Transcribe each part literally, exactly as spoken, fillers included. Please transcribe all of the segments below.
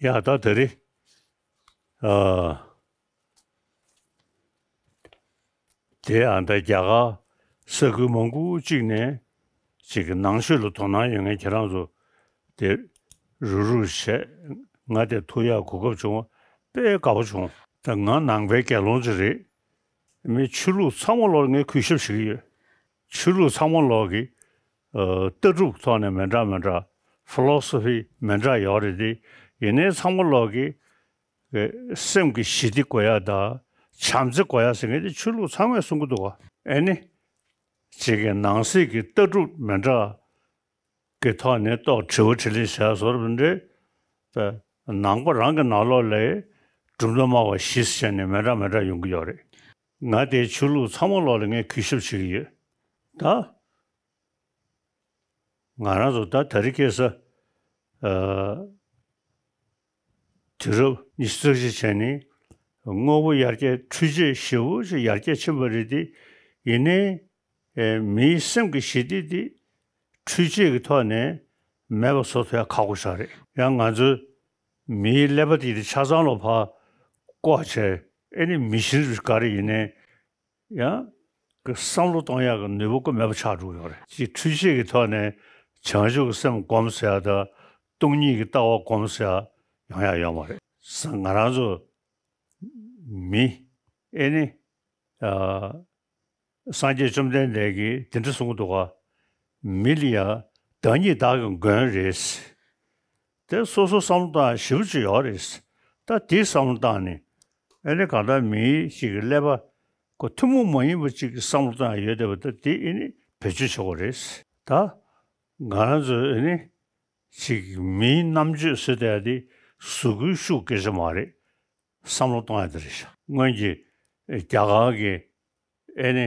ཡ་ད་དེ་རེད། ཨ། དེ་ཨ་ད་རྒྱ་གར་ས་ཁུལ་མང་པོ་གཅིག་ནས་ཅིག་གི་ནང་ཆོས་ལ་དོ་སྣང་ཡོད་མཁན་ཁྱེད་རང་ཚོ་དེ་རུག་རུག་བྱས། ང་དེ་ཐུག་ཡག་གོ་སྐབས་བྱུང་བ་དཔེ་དགའ་པོ་བྱུང་། ད་ང་ནང་པའི་དགེ་སློང་ཅིག་རེད། མི་ཆོས་ལུགས་ཚང་མ་ལོག་ངས་གུས་ཞབས་བྱེད་ཀྱི་ཡོད། ཆོས་ལུགས་ཚང་མ་ལོག་གི་ཨ་ལྟ་གྲུབ་ཐོག་ནས་མི་འདྲ་མི་འདྲ། ཕི་ལོ་སོ་ཕི་མི་འདྲ་ཡོད་རེད་དེ། ཡིན་ནའི་ཚང་མ་ལོག་གི་ཨེ་སེམས་ཀྱི་ཞི་བདེ་དགོས་ཡ་དང་བྱམས་བརྩེ་དགོས་ཡ་ཟེར་མཁན་དེ་ཆོས་ལུགས་ཚང་མས་གསུང་གི་འདུག་ག་ཨེ་ནི་ཅིག་གི་ནང་གསེས་ཀྱི་ལྟ་གྲུབ་མི་འདྲ་གི་ཐོག་ནས་ཏོག་དྲི་བ་དྲིས་ལན་བྱས་བཟོ་འདྲ་འདྲ། ནང་པ་རང་གི་ནང་ལོགས་ལ་གྲུབ་མཐའ་སྨྲ་བ་བཞི་ཟེར་ནས་མི་འདྲ་མི་འདྲ་ཡོང་གི་ཡོད་རེད། ང་དེའི་ཆོས་ལུགས་ཚང་མ་ལོག་ལ་ངས་གུས་ཞབས་བྱེད་ཀྱི་ཡོད། ད་ང་རང་ཚོ་ད་དེ་རིང་ཁ་སང་ཨ་དུས་རབས་ཉི་ཤུ་རྩ་གཅིག་བྱས་ནས་དངོས་པོ་ཡར་རྒྱས། འཕྲུལ་ཆས་ཞེ་པོ་ཅིག་ཡར་རྒྱས་ཕྱིན་པ་རེད་དེ། ཡིན་ནའི་ཨེ་མིའི་སེམས་ཀྱི་ཞི་བདེ་དེ་འཕྲུལ་ཆས་ཀྱི་ཐོག་ནས་མེད་པ་བཟོ་ཐུབ་ཡ་ཁག་པོ་ཞིག་རེད། ཡང་ང་ཚོའི་མིའི་ཀླད་པ་དེ་དེ་ཆ་ཚང་ལ་ཕར་བཀོག་བྱས། ཨེ་ནི་མི་ཤིན་རི་ག་རེ་ཡིན་ནའི་ཡང་གི་བསམ་བློ་གཏོང་ཡག་གི་ནུས་པ་ཀུན་མེད་པ་ཆགས་འགྲོ་གི་ཡོད་རེད། ཅིག་འཕྲུལ་ཆས་ཀྱི་ཐོག་ནས་བྱང་ཆུབ་ཀྱི་སེམས་སྒོམ་ཟེར་ཡ་དང་སྟོང་ཉིད་ཀྱི་ལྟ་བ་སྒོམ་ཟེར་ཡ་ཡོང་ཡ་ཡོད་མ་རེད། ས་ང་རང་ཚོ་མི་ཨེ་ནི་ཨ་སངས་རྒྱས་བཅོམ་ལྡན་འདས་ཀྱིས་དེ་འདྲ་གསུང་གི་འདུག་ག་མི་ལ་ཡ་བདག་ཉིད་བདག་གི་མགོན་རེད། དེ་སོ་སོ་བསམ་བློ་བཏང་ཞིབ་ཅིག་ཡོད་རེད། ད་དེ་བསམ་བློ་བཏང་ནས་ཨེ་ནི་གང་ལྟར་མི་ཞིག་གི་ཀླད་པ་ཁོ་ཐུན་མོང་མ་ཡིན་པ་ཅིག་གི་བསམ་བློ་བཏང་ཡ་ཡོད་བསྡད་པ་ད་དེ་ཨེ་ནི་བེད་སྤྱོད་བྱེད་དགོས་རེད། ད་ང་རང་ཚོ་ཨེ་ནི་ཅིག་མིའི་རྣམ་དཔྱོད་ཟེར་བསྡད་ཡ་དེ་གཟུགས་པོའི་ཤུགས་སྐད་ཆ་མ་རེད། བསམ་བློ་གཏོང་ཡ་དེ་རེད་ཤག་སྔོན་གྱི་རྒྱ་གར་གྱི་ཨེ་ནི་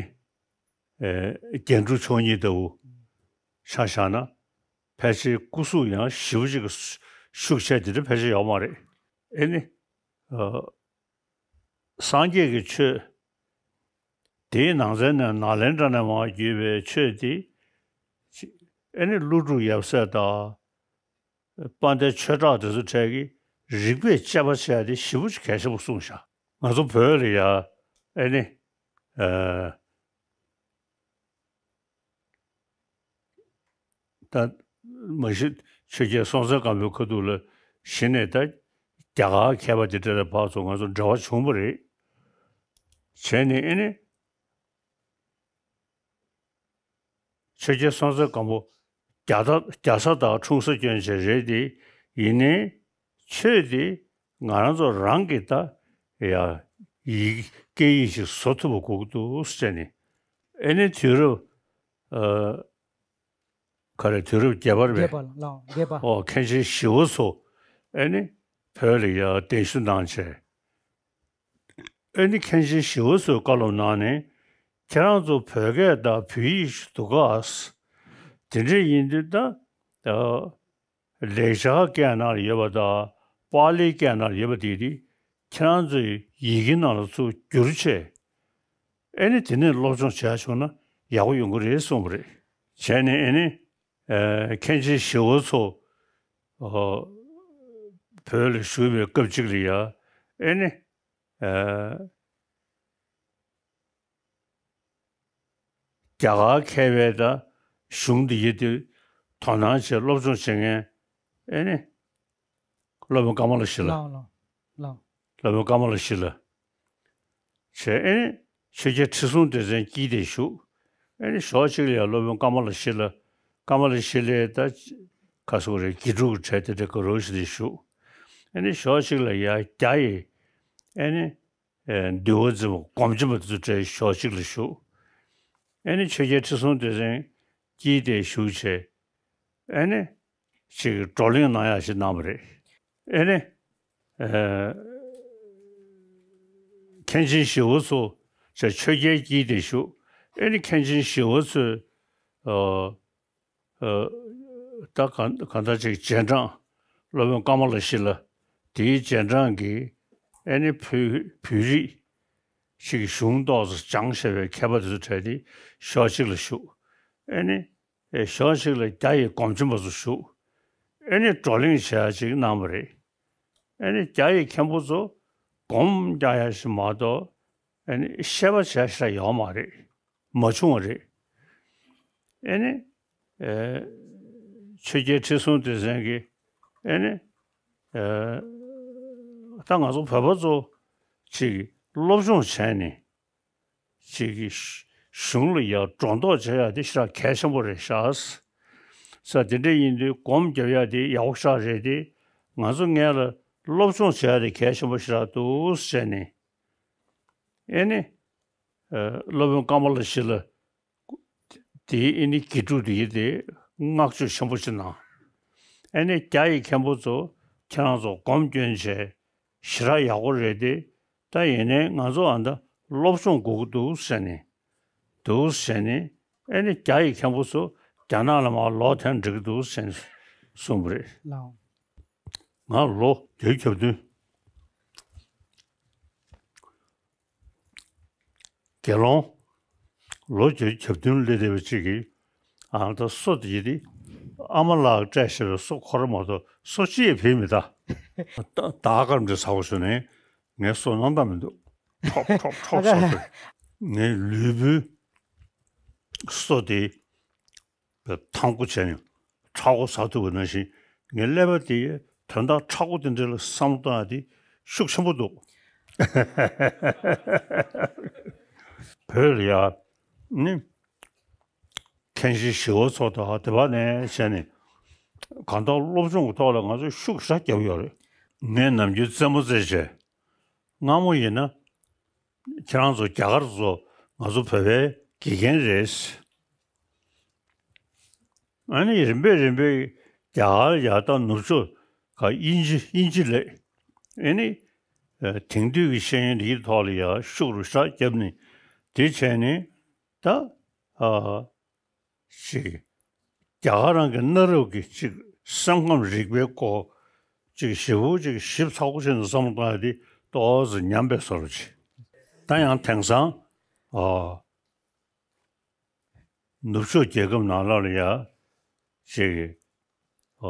ཨེ་རྒྱན་དྲུག་མཆོག་གཉིས་ལྟ་བུ་ཆ་བཞག་ན་ཕལ་ཆེར་སྐུ་གཟུགས་ཡང་ཞེ་པོ་ཅིག་གི་ཤུགས་ཆེ་དེ་འདྲ་ཕལ་ཆེར་ཡོད་མ་རེད། ཨེ་ནི་ཨ་སངས་རྒྱས་ཀྱི་ཆོས་དེའི་ནང་ཚན་ནས་ནཱ་ལེནྡྲ་ནས་མར་བརྒྱུད་པའི་ཆོས་དེ་ཨེ་ནི་ཀླུ་སྒྲུབ་ཡབ་སྲས་དང་། དཔལ་ལྡན་ཆོས་གྲགས་དེ་ཚོ་གྲས་ཀྱིས་རིགས་པས་དཔྱད་པ་བྱས་ཏེ་ཞེ་པོ་ཅིག་གལ་ཆེན་པོ་གསུངས་ཤག་ང་ཚོ་བོད་ལ་ཡ་ཨེ་ནི་ཨ་ད་མ་གཞི་ཆོས་རྒྱལ་སྲོང་བཙན་སྒམ་པོའི་ཁ་ཐུག་ལ་གཞི་ནས་ད་རྒྱ་གར་མཁས་པ་དེ་འདྲ་ལ་བར་དུ་ང་ཚོ་འབྲེལ་བ་བྱུང་བ་རེད། བྱས་ནས་ཨེ་ནི། ཆོས་རྒྱལ་སྲོང་བཙན་སྒམ་པོ་རྒྱ་ད་རྒྱ་བཟའ་དང་འཁྲུངས་ས་སྐྱོན་ཅན་རེད་དེ། ཡིན་ནའི་ཆོས་དེ་ང་རང་ཚོ་རང་གི་ད་ཡ་ཡིག་སྐད་ཡིག་ཅིག་བཟོ་ཐུབ་པ་དགོས་ཀྱི་འདུག་ཟེར་ནས། ཨེ་ནི་དུས་རབས་ཨ་ག་རེ་དུས་རབས་བརྒྱད་པ་རེད་པས། བརྒྱད་པ་ལ་བརྒྱད་པ། ཨོ་མཁན་ཆེན་ཞི་བ་འཚོ་ཨེ་ནི་བོད་ལ་ཡ་གདན་ཞུ་གནང་བྱས། ཨེ་ནི་མཁན་ཆེན་ཞི་བ་འཚོས་བཀའ་སློབ་གནང་ནས་ཁྱེད་རང་ཚོ་བོད་སྐད་དང་བོད་ཡིག་ཞིག་འདུག་ག་དེ་འདྲ་ཡིན་དུས་ད་ལེགས་སྦྱར་སྐད་ནང་ལ་ཡོད་པ་དང་པཱ་ལིའི་སྐད་ནང་ལ་ཡོད་པ་དེ་དེ་ཁྱེད་རང་ཚོའི་ཡི་གེ་ནང་ལ་ཚུར་བསྒྱུར་བྱས། ཨེ་ནི་དེ་ནས་སློབ་སྦྱོང་བྱས་བྱུང་ན་ཡག་པོ་ཡོང་གི་རེད་གསུངས་པ་རེད། བྱས་ནས་ཨེ་ནི་ཨེ་མཁན་ཆེན་ཞི་བ་འཚོ་ཨོ་བོད་ལ་བཞུགས་པའི་སྐབས་གཅིག་ལ་ཡ་ཨེ་ནི་ཨེ་རྒྱ་གར་མཁས་པའི་དང་གཞུང་འདི་ཡི་དེ་དོ་སྣང་བྱས་སློབ་སྦྱོང་བྱེད་མཁན་ཨེ་ནི་སློབ་དཔོན་ཀ་མ་ལ་ཤཱི་ལ། ལགས་ལགས་ལགས། སློབ་དཔོན་ཀ་མ་ལ་ཤཱི་ལ། བྱས་ཨེ་ནི་ཆོས་རྒྱལ་ཁྲི་སྲོང་ལྡེ་བཙན་དཀྱིལ་དེ་བཞུགས། ཨེ་ནི་ཞོགས་གཅིག་ལ་ཡང་སློབ་དཔོན་ཀ་མ་ལ་ཤཱི་ལ། ཀ་མ་ལ་ཤཱི་ལའི་ད་ཁ་སོག་རེ་དགེ་ཕྲུག་གི་གྲས་དེ་འདྲ་ག་རོ་ཞིག་དེ་བཞུགས། ཨེ་ནི་ཞོགས་གཅིག་ལ་ཡང་རྒྱ་ཡི་ཨེ་ནི་ཨེ་འདུལ་བ་འཛིན་པ་སྒོམ་ཆེན་པ་དེ་ཚོ་གྲས་ཞོགས་གཅིག་ལ་བཞུགས། ཨེ་ནི་ཆོས་རྒྱལ་ཁྲི་སྲོང་ལྡེ་བཙན་དཀྱིལ་དེ་བཞུགས་བྱས། ཨེ་ནི་ཅིག་བགྲོ་གླེང་གནང་ཡག་ཞིག་གནང་བ་རེད། ཨེ་ནི་ཨེ་མཁན་ཆེན་ཞི་བ་འཚོ་ཅེས་ཆོས་རྒྱལ་དཀྱིལ་དེ་བཞུགས། ཨེ་ནི་མཁན་ཆེན་ཞི་བ་འཚོས་ཨ་ཨ་ད་གང་གང་ལྟར་ཅིག་རྗེས་འབྲང་སློབ་དཔོན་ཀ་མ་ལ་ཤཱི་ལ་དེའི་རྗེས་འབྲང་གིས་ཨེ་ནི་བོད་བོད་རིགས་ཅིག་གཞུང་ཏོག་ཙམ་སྦྱངས་བཞག་པའི་མཁས་པ་དེ་ཚོ་གྲས་དེ་ཞོགས་གཅིག་ལ་བཞུགས། ཨེ་ནི་ཨེ་ཞོགས་གཅིག་ལ་རྒྱ་ཡི་སྒོམ་ཆེན་པ་ཚོ་བཞུགས། ཨེ་ནི་བགྲོ་གླེང་བྱེད་ཡག་ཅིག་གནང་བ་རེད། ཨེ་ནི་རྒྱ་ཡི་མཁན་པོ་ཚོ་སྒོམ་རྒྱག་ཡ་ཞིག་མ་གཏོགས་ཨེ་ནི་བཤད་པ་བྱ་ཞིག་ཡོད་མ་རེད། མ་བྱུང་བ་རེད། ཨེ་ནི་ཨེ་ཆོས་རྒྱལ་ཁྲི་སྲོང་ལྡེ་བཙན་གྱིས་ཨེ་ནི་ཨེ་ད་ང་ཚོ་བོད་པ་ཚོ་ཅིག་སློབ་སྦྱོང་བྱས་ནས། ཅིག་གིས་གཞུང་ལ་ཡ་སྒྲོ་འདོགས་བྱེད་ཡ་དེ་ཞེ་དྲག་གལ་ཆེན་པོ་རེད་ཤག་ས་དེ་འདྲ་ཡིན་དུས་སྒོམ་རྒྱབ་ཡ་དེ་ཡག་པོ་ཞེ་དྲག་རེད་དེ། ང་ཚོ་སྔོན་ལ་སློབ་སྦྱོང་བྱེད་ཡ་དེ་གལ་ཆེན་པོ་ཞེ་དྲག་འདུག་ཟེར་ནས། ཨེ་ནི། ཨ་སློབ་དཔོན་ཀ་མ་ལ་ཤཱི་ལ་དེའི་ཨེ་ནི་དགེ་ཕྲུག་དེ་ཡིན་དེ་བསྔགས་བརྗོད་ཆེན་པོ་ཞིག་གནང་། ཨེ་ནི་རྒྱ་ཡི་མཁན་པོ་ཚོ་ཁྱེད་རང་ཚོ་སྒོམ་སྐྱོན་བྱས། ཞེ་དྲག་ཡག་པོ་རེད་དེ། ད་ཡིན་ནའི་ང་ཚོ་ཨ་ད་སློབ་སྦྱོང་དགོས་ཀྱི་འདུག་ཟེར་ནས། འདུག་ཟེར་ནས། ཨེ་ནི་རྒྱ་ཡི་མཁན་པོ་ཚོ་རྒྱ་ནག་ལ་མར་ལོག་ཐོན་འགྲིག་གི་འདུག་ཟེར་ནས་གསུངས་པ་རེད། ལགས། ང་ལོ་བརྒྱད་ཅུ་གྱ་བདུན། དགེ་སློང་། ལོ་བརྒྱད་ཅུ་གྱ་བདུན་སླེབས་བསྡད་པ་ཅིག་གིས། ཨ་ད་སོ་དེ་དེ་ཨ་མ་ལགས་སྤྲད་བཞག་པའི་སོ་ཁོ་ར་མ་གཏོགས་སོ་གཅིག་ཡང་བུད་མི་གདའ། ད་ད་དཀར་འདྲ་ཚ་བོ་བྱུང་ནས་ངའི་སོ་སྣང་དག་མི་འདུག་ཁྲོག་ཁྲོག་ཁྲོག་ཟེར་ཏེ། ངའི་ལུས་པོའི་སོ་དེ་ཐང་པོ་བྱས་ནས་ཁྲག་འགོ་ཟ་ཐུབ་པ་ནང་བཞིན། ངའི་ཀླད་པ་དེ་དོན་དག་ཕྲ་བོ་དེ་འདྲ་ལ་བསམ་བློ་གཏོང་ཡ་དེ་ཤུགས་ཆེན་པོ་འདུག་བོད་ལ་ཡ་ནི་མཁན་ཆེན་ཞི་བ་འཚོ་དང་དེ་བ་ནས་བྱས་ནས་གང་ལྟར་སློབ་སྦྱོང་གི་ཐོག་ལ་ང་ཚོས་ཤུགས་ཞེ་དྲག་བརྒྱབ་ཡོད་རེད། ངས་ནམ་རྒྱུན་རྩེད་མོ་རྩེ་བྱས། སྔ་མོ་ཡིན་ན། ཁྱེད་རང་ཚོ་རྒྱ་གར་ཚོ་ང་ཚོ་བོད་པའི་དགེ་རྒན་རེད། ཨ་ནི་རིམ་པས་རིམ་པས་རྒྱ་གར་ཡར་ད་ནུབ་ཕྱོགས་ཀ་དབྱིན་ཇི་དབྱིན་ཇི་ལས། ཨ་ནི། ཨ་དེང་དུས་ཀྱི་ཤེས་ཡོན་འདིའི་ཐོག་ལ་ཡར་ཤུགས་རུ་ཤ་བརྒྱབ་ནས་དེ་བྱས་ནས་ད། ཨ། ཅིག་རྒྱ་གར་རང་གི་གནའ་རབས་ཀྱི་ཅིག་སེམས་ཁམས་རིག་པའི་སྐོར་ཅིག་ཞེ་པོ་ཅིག་ཞིབ་ཚགས་པོ་བྱས་ནས་བསམ་བློ་གཏོང་ཡ་དེ་ཏོག་ཙམ་ཉམས་པའི་བཟོ་འདྲ་ཅིག་ད་ཡང་དེང་སང་ཨ་ནུབ་ཕྱོགས་རྒྱལ་ཁབ་ནང་ལོགས་ལ་ཡ་ཅིག་ཨ་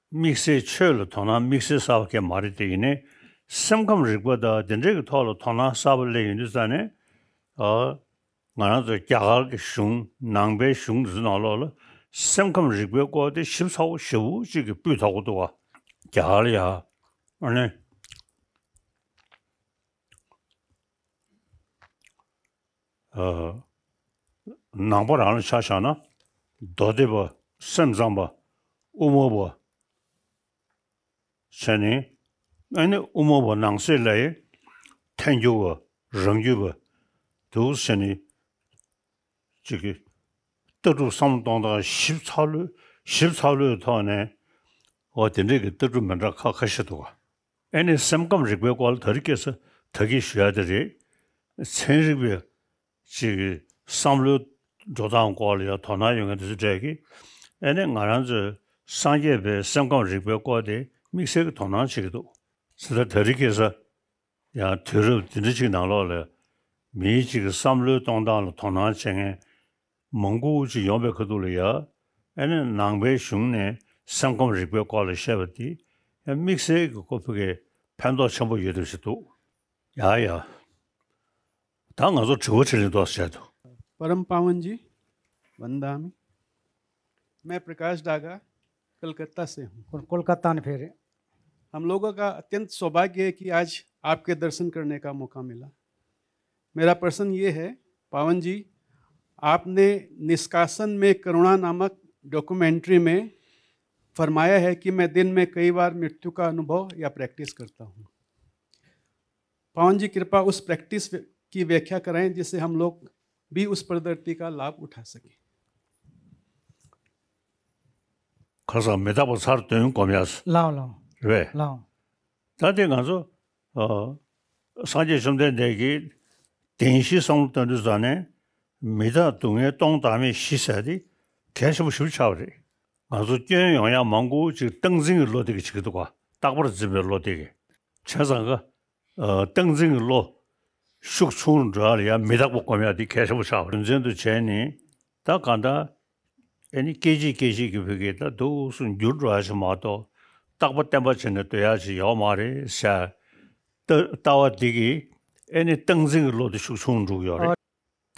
དམིགས་བསལ་ཆོས་ལ་དོ་སྣང་དམིགས་བསལ་གསར་པ་གང་ཡང་མ་རེད་དེ། ཡིན་ནའི་སེམས་ཁམས་རིག་པ་དང་དེ་འདྲའི་གི་ཐོག་ལ་དོ་སྣང་གསར་པ་སླེབས་ཡོང་དུས་ཙ་ནས་ཨ། ང་རང་ཚོ་རྒྱ་གར་གྱི་གཞུང་ནང་པའི་གཞུང་འདི་ཚོ་ནང་ལོགས་ལ་སེམས་ཁམས་རིག་པའི་སྐོར་དེ་ཞིབ་ཚགས་པོ་ཞེ་པོ་ཅིག་གི་སྤུས་དག་པོ་འདུག་བ། རྒྱ་གར་ལ་ཡ། ཨ་ནི། ཨ། ནང་པ་རང་ལ་ཆ་བཞག་ན། མདོ་སྡེ་པ། སེམས་ཙམ་པ། དབུ་མ་པ། བྱས་ནས། ཨ་ནི་དབུ་མ་པ་ནང་གསེས་ལ་ཡི་ཐལ་འགྱུར་བ། རང་རྒྱུད་པ། འདུག་བྱས་ནས་ཅིག་གི་ལྟ་གྲུབ་བསམ་བློ་གཏོང་སྟངས་ཞིབ་ཚགས་ལོས་ཞིབ་ཚགས་ལོས་ཐོག་ནས། འོ་དེ་འདྲས་ཀྱི་ལྟ་གྲུབ་མི་འདྲ་ཁ་ཁ་ཤས་འདུག་ག་ཨ་ནི་སེམས་ཁམས་རིག་པའི་སྐོར་ལ་དེ་རིང་ཁ་སང་ད་གིན་ཞུ་ཡ་དེ་རེད། ཚན་རིག་པའི་ཅིག་བསམ་བློའི་འགྲོ་སྟངས་སྐོར་ལ་ཡང་དོ་སྣང་ཡོད་མཁན་དེ་ཚོ་གྲས་ཀྱིས། ཨ་ནི་ང་རང་ཚོའི་སངས་རྒྱས་པའི་སེམས་ཁམས་རིག་པའི་སྐོར་དེ་དམིགས་བསལ་གྱི་དོ་སྣང་བྱེད་ཀྱི་འདུག་ཟེར་ད་དེ་རིང་ཁ་སང་ཡང་དུས་རབས་འདི་འདྲ་ཅིག་ནང་ལོགས་ལ་མིའི་ཅིག་གི་བསམ་བློའི་གཏོང་སྟངས་ལ་དོ་སྣང་བྱེད་མཁན་མང་པོ་ཅིག་ཡོང་པའི་ཁ་ཐུག་ལ་ཡ། ཨ་ནི་ནང་པའི་གཞུང་ནས་སེམས་ཁམས་རིག་པའི་སྐོར་ལ་བཤད་པ་དེ་ཡང་དམིགས་བསལ་གྱི་ཁོ་ཕ་གིའི་ཕན་ཐོགས་ཆེན་པོ་ཡོད་འདྲ་ཞིག་འདུག་ཡ་ཡ། ད་ང་ཚོ་དྲི་བ་དྲིས་ལན་ཏོག་ཙམ་བྱས་འདུག परम पावन जी, वंदामि। मैं प्रकाश डागा, कलकत्ता से हूँ। कोल- कोलकाता ने फेरे। हम लोगों का अत्यंत सौभाग्य है कि आज आपके दर्शन करने का मौका मिला। मेरा प्रश्न ये है, पावन जी, आपने निष्कासन में करुणा नामक डॉक्यूमेंट्री में फरमाया है कि मैं दिन में कई बार मृत्यु का अनुभव या प्रैक्टिस करता हूँ। पावन जी, कृपया उस प्रैक्टिस व्य- की व्याख्या कराएं, जिससे हम लोग भी उस पद्धति का लाभ उठा सकें। ཁ་སང་མི་རྟག་པ་ཚར་བདུན་སྒོམ་ཡ། ལའོ་ལའོ། རེད། ལའོ། ད་དེ་ང་ཚོ་ཨ། སངས་རྒྱས་བཅོམ་ལྡན་འདས་ཀྱིས་བདེན་བཞིའི་བསམ་བློ་གཏོང་དུས་ཙ་ནས་མི་རྟག་སྡུག་བསྔལ་སྟོང་བདག་མེད་བཞི་ཟེར་དེ་གལ་ཆེན་པོ་ཞིག་ཆགས་པ་རེད། ང་ཚོ་སྐྱོན་ཡོང་ཡ་མང་པོ་ཅིག་སྟངས་འཛིན་གྱི་བློ་དེ་གིས་བྱེད་ཀྱི་འདུག་ག་རྟག་པར་འཛིན་པའི་བློ་དེ་གིས། བྱས་ཙང་ཀ་ཨ། སྟངས་འཛིན་གྱི་བློ་ཤུགས་ཆུང་རུ་འགྲོ་ཡ་ལ་ཡ་མི་རྟག་པ་སྒོམ་ཡ་དེ་གལ་ཆེན་པོ་ཆགས་པ་རྒྱུ་མཚན་དུ་བྱས་ནས། ད་གང་ལྟར་ཨེ་ནི་སྐད་ཅིག་སྐད་ཅིག་གི་བུ་གས་ད་འདུག་སེ་འགྱུར་འགྲོ་ཡ་ཞིག་མ་གཏོགས། རྟག་པ་བརྟན་པ་བྱས་ནས་སྡོད་ཡག་ཅིག་ཡོད་མ་རེད་ཟེར། ལྟ་ལྟ་བ་འདི་གིས་ཨེ་ནི་སྟངས་འཛིན་གྱི་བློ་དེ་ཤུགས་ཆུང་འགྲོ་གི་ཡོད་རེད།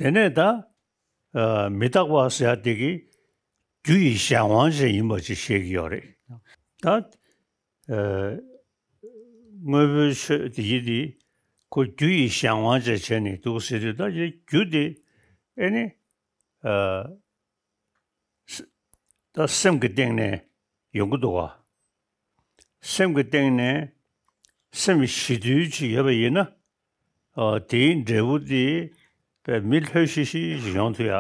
དེ་ནས་ད་ཨ་མི་རྟག་པ་ཟེར་ཡག་འདི་གིས་རྒྱུ་ཡི་གཞན་དབང་ཅན་ཡིན་པ་ཅིག་བཤད་ཀྱི་ཡོད་རེད། ད་ཨ་དངོས་པོའི་ཆོས་དེ་ཡིན་དེ་ཁོ་རྒྱུ་ཡི་གཞན་དབང་ཅན་བྱས་ནས་འདུག་ཟེར་དུས། ད་རྒྱུ་དེ་ཨེ་ནི་ཨ་ད་སེམས་ཀྱི་སྟེང་ནས་ཡོང་གི་འདུག་ག་སེམས་ཀྱི་སྟེང་ནས་སེམས་ཞི་དུལ་ཅིག་ཡོད་པ་ཡིན་ན། ཨ་དེའི་འབྲས་བུ་དེ་དཔེ་མི་ལྷོད་ཤིག་ཤིག་ཅིག་ཡོང་ཐུབ་ཡ།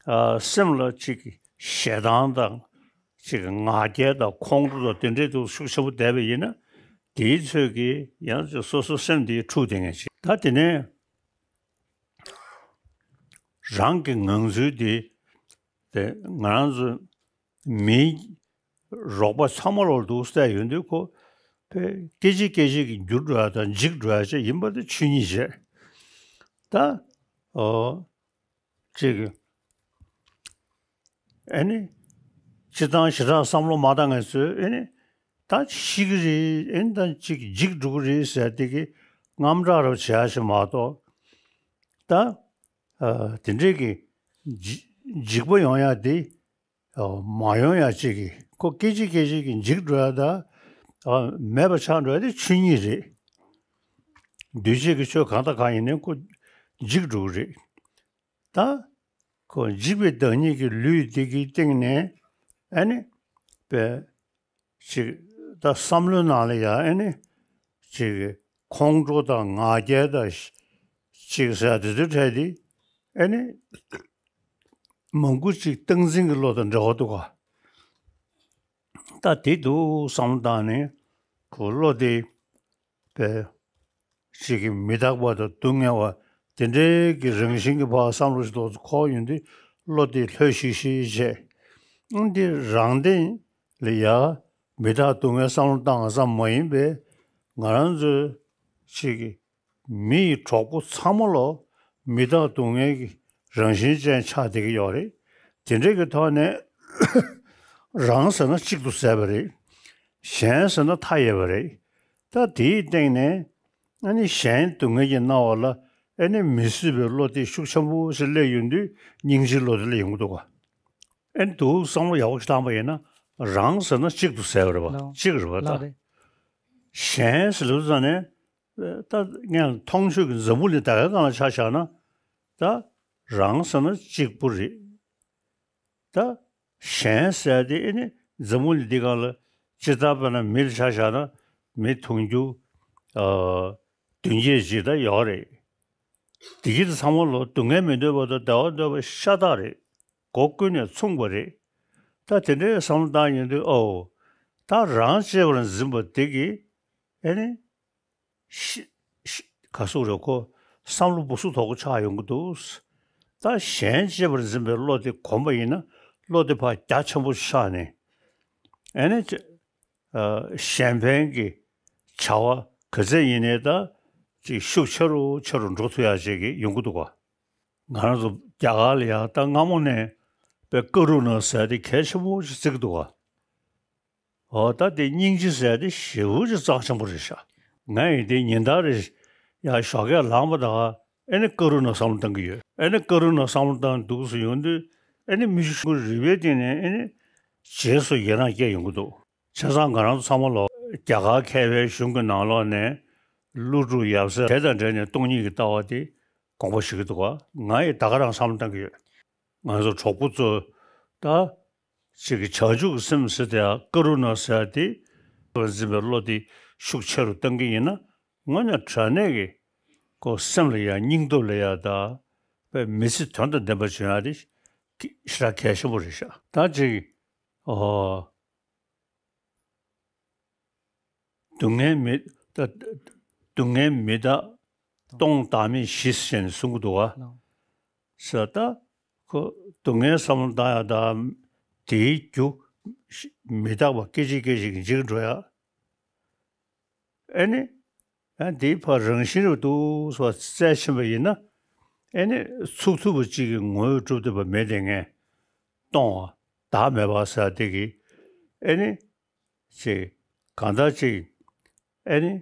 ཨ་སེམས་ལ་ཅིག་ཞེ་སྡང་དང་ཅིག་ང་རྒྱལ་དང་ཁོང་ཁྲོ་དང་དེ་འདྲའི་དུ་ཤུགས་ཆེན་པོ་བསྡད་པ་ཡིན་ན། དེའི་ཚོད་ཀྱིས་ཡང་ཅིག་སོ་སོ་སེམས་དེ་འཁྲུག་བསྡད་མཁན་ཞིག་ད་དེ་ནས་རང་གི་ངང་ཚུལ་དེ་དེ་ང་རང་ཚོ་མིའི་རོགས་པ་ཚང་མ་ལོག་འདུག་བལྟས་ཡོང་དུས་ཁོ་དཔེ་སྐད་ཅིག་སྐད་ཅིག་གིས་འགྱུར་འགྲོ་ཡ་དང་འཇིག་འགྲོ་ཡ་ཅིག་ཡིན་པ་དེ་ཆོས་ཉིད་རེད། ད་ཨོ་ཅིག་ཨེ་ནི་སྤྱིར་བཏང་ཞེ་དྲག་བསམ་བློ་མ་བཏང་མཁན་ཚོས་ཨེ་ནི་ད་ཤི་གི་རེད། ཨེ་ནི་ད་ཅིག་འཇིག་འགྲོ་གི་རེད་ཟེར་དེ་གི་དངངས་སྐྲག་རབ་བྱེད་ཡ་ཞིག་མ་གཏོགས། ད་ཨ་དེ་འདྲས་ཀྱི་འཇིག་འཇིགས་པ་ཡོང་ཡ་དེ་ཨ་མ་ཡོང་ཡ་ཅིག་གི་ཁོ་སྐད་ཅིག་སྐད་ཅིག་གི་འཇིག་འགྲོ་ཡ་ད་ཨ་མེད་པ་ཆགས་འགྲོ་ཡ་དེ་ཆོས་ཉིད་རེད། འདུས་བྱས་ཀྱི་ཆོས་གང་དང་གང་ཡིན་ནའི་ཁོ་འཇིག་འགྲོ་གི་རེད། ད་ཁོ་འཇིག་པའི་བདག་ཉིད་ཀྱི་ལུས་འདི་གི་སྟེང་ནས་ཨ་ནི་དཔེ་ཅིག་ད་བསམ་བློའི་ནང་ལ་ཡང་ཨ་ནི་ཅིག་ཁོང་ཁྲོ་དང་ང་རྒྱལ་དང་ཅིག་ཟེར་དེ་ཚོའི་གྲས་དེ་ཨ་ནི་མང་པོ་ཅིག་སྟངས་འཛིན་གྱི་བློ་དང་འབྲེལ་བ་འདུག་ག་ད་དེ་འདུག་བསམ་བློ་བཏང་ནས་ཁོ་བློ་དེ་པའི་ཅིག་གི་མི་རྟག་པ་དང་སྡུག་བསྔལ་བ་དེ་འདྲའི་གི་རང་བཞིན་གྱི་བར་བསམ་བློ་ཞིག་ཏོག་ཙམ་འཁོར་ཡོང་དུས་བློ་དེ་ལྷོད་ཤིག་ཤིག་བྱས། ཨང་དེ་རང་སྟེང་ལ་ཡ་མི་རྟག་སྡུག་བསྔལ་བསམ་བློ་བཏང་བ་ཙམ་མ་ཡིན་པའི་ང་རང་ཚོའི་ཅིག་གི་མི་ཡི་གྲོགས་པོ་ཚང་མ་ལོ་མི་རྟག་སྡུག་བསྔལ་གྱི་རང་བཞིན་ཅན་ཆགས་བསྡད་ཀྱི་ཡོད་རེད། དེ་འདྲའི་གི་ཐོག་ནས་རང་ཟེར་ན་གཅིག་ཏུ་ཟད་པ་རེད། གཞན་ཟེར་ན་མཐའ་ཡས་པ་རེད། ད་དེའི་སྟེང་ནས་ཨ་ནི་གཞན་སྡུག་བསྔལ་གྱིས་མནར་བ་ལ་ཨ་ནི་མི་བཟོད་པའི་བློ་དེ་ཤུགས་ཆེན་པོ་ཞིག་སླེབས་ཡོང་དུས་སྙིང་རྗེའི་བློ་དེ་སླེབས་ཡོང་གི་འདུག་ག་ཨ་ནི་འདུག་བསམ་བློ་ཡག་པོ་ཞིག་བཏང་པ་ཡིན་ན་རང་ཟེར་ན་གཅིག་ཏུ་ཟད་པ་རེད་པ། ལགས། གཅིག་རེད་པ། ད་ལགས་རེད། གཞན་ཟེར་ལབ་ཙང་ནས་ད་ངས་མཐོང་ཆོས་ཀྱི་འཛམ་བུ་གླིང་ད་གའི་སྒང་ལ་ཆ་བཞག་ན་ད་རང་ཟེར་ན་གཅིག་པུ་རེད། ད་གཞན་ཟེར་དེ་ཨེ་ནི་འཛམ་བུ་གླིང་འདི་སྒང་ལ་ཇི་ལྟར་དཔེར་ན་མི་ལ་ཆ་བཞག་ན་མི་མཐོང་རྒྱུ་ཨ་མདུན་སྐྱེས་ཅིག་ད་ཡོད་རེད། དེ་གི་ཚང་མ་ལོ་སྡུག་བསྔལ་མི་འདོད་པ་དང་བདེ་བ་འདོད་པ་ཤ་སྟག་རེད། སྒོ་ཀུན་ནས་མཚུངས་པ་རེད། ད་དེ་འདྲའི་བསམ་བློ་བཏང་ཡོང་དུས་ཨོ་ད་རང་གཅེས་པར་འཛིན་པ་དེ་གི་ཨེ་ནི་ཤི་ཤི་ག་སུ་རེད། ཁོ་བསམ་བློ་སྦུ་སུ་དོག་པོ་ཆགས་ཡོང་གི་འདུག་ད་གཞན་གཅེས་པར་འཛིན་པའི་བློ་དེ་གོམས་པ་ཡིན་ན་བློ་དེ་ཕར་རྒྱ་ཆེན་པོ་ཆགས་ནས་ཨེ་ནི་ཅི་ཨ་གཞན་ཕན་གྱི་བྱ་བ་ག་ཚད་ཡིན་ནའི་ད་ཅིག་ཤུགས་ཆེ་རུ་ཆེ་རུ་འགྲོ་ཐུབ་ཡ་ཅིག་གི་ཡོང་གི་འདུག་ག་ང་རང་ཚོ་རྒྱ་གར་ལ་ཡང་ད་སྔ་མོ་ནས་དཔེ་ཀ་རུ་ཎ་ཟེར་དེ་གལ་ཆེན་པོ་ཞིག་བརྩི་གི་འདུག་ག་འོ་ད་དེ་སྙིང་རྗེ་ཟེར་དེ་ཞེ་པོ་ཅིག་རྩ་ཆེན་པོ་རེད་ཤག་ང་ཡིན་དེ་ཉིན་ལྟར་རེ་ཡང་ཞོགས་ཀས་ལངས་པ་དང་ཨེ་ནི་ཀ་རུ་ཎ་བསམ་བློ་བཏང་གི་ཡོད། ཨེ་ནི་ཀ་རུ་ཎ་བསམ་བློ་བཏང་འདུག་སེ་ཡོང་དུས་ཨེ་ནི་མི་ཆུང་ངུ་རིག་པའི་སྟེང་ནས་ཨེ་ནི་རྗེས་སུ་ཡི་རང་སྐྱེ་ཡོང་གི་འདུག་བྱས་ཙང་ང་རང་ཚོ་ཚང་མ་ལོ་རྒྱ་གར་མཁས་པའི་གཞུང་གི་ནང་ལོགས་ནས་ཀླུ་སྒྲུབ་ཡབ་སྲས་དེ་དང་འབྲེལ་ནས་སྟོང་ཉིད་ཀྱི་ལྟ་བ་དེ་དགོངས་པ་ཞུ་གི་འདུག་ག་ང་ཡི་ད་ག་རང་བསམ་བློ་བཏང་གི་ཡོད། ང་ཚོ་གྲོགས་པོ་ཚོ་ད་ཅིག་གི་བྱང་ཆུབ་ཀྱི་སེམས་ཟེར་དེ་ཀ་རུ་ཎ་ཟེར་དེ་འཛིན་པའི་བློ་དེ་ཤུགས་ཆེ་རུ་བཏང་གི་ཡིན་ན་དངོས་གནས་དྲང་གནས་ཀྱི་ཁོ་སེམས་ལ་ཡང་སྙིང་སྟོབས་ལ་ཡང་ད་དཔེ་མི་ཚེ་དོན་དང་ལྡན་པ་བྱུང་ཡ་དེ་ཞེ་དྲག་གལ་ཆེན་པོ་རེད་ཤག་ད་ཅིག་ཨོ། སྡུག་བསྔལ་མི་ད་སྡུག་བསྔལ་མི་རྟག་སྟོང་བདག་མེད་བཞི་ཟེར་ནས་གསུང་གི་འདུག་ག་ལགས། ཟེར་ད་ཁོ་སྡུག་བསྔལ་བསམ་བློ་བཏང་ཡ་ད་དེའི་རྒྱུ་མི་རྟག་པ་སྐད་ཅིག་སྐད་ཅིག་གིས་འཇིག་འགྲོ་ཡ། ཨེ་ནི་ཨ་འདིའི་ཕར་རང་བཞིན་རུ་འདུག་སེ་བརྩད་ཕྱིན་པ་ཡིན་ན་ཨེ་ནི་ཚུགས་ཐུབ་པ་གཅིག་གི་ངོ་བོས་གྲུབ་བསྡད་པ་མེད་དེ་ངས་སྟོང་བ་བདག་མེད་པ་ཟེར་དེ་གི་ཨེ་ནི། ཅིག་གང་ལྟར་ཅིག་ཨེ་ནི་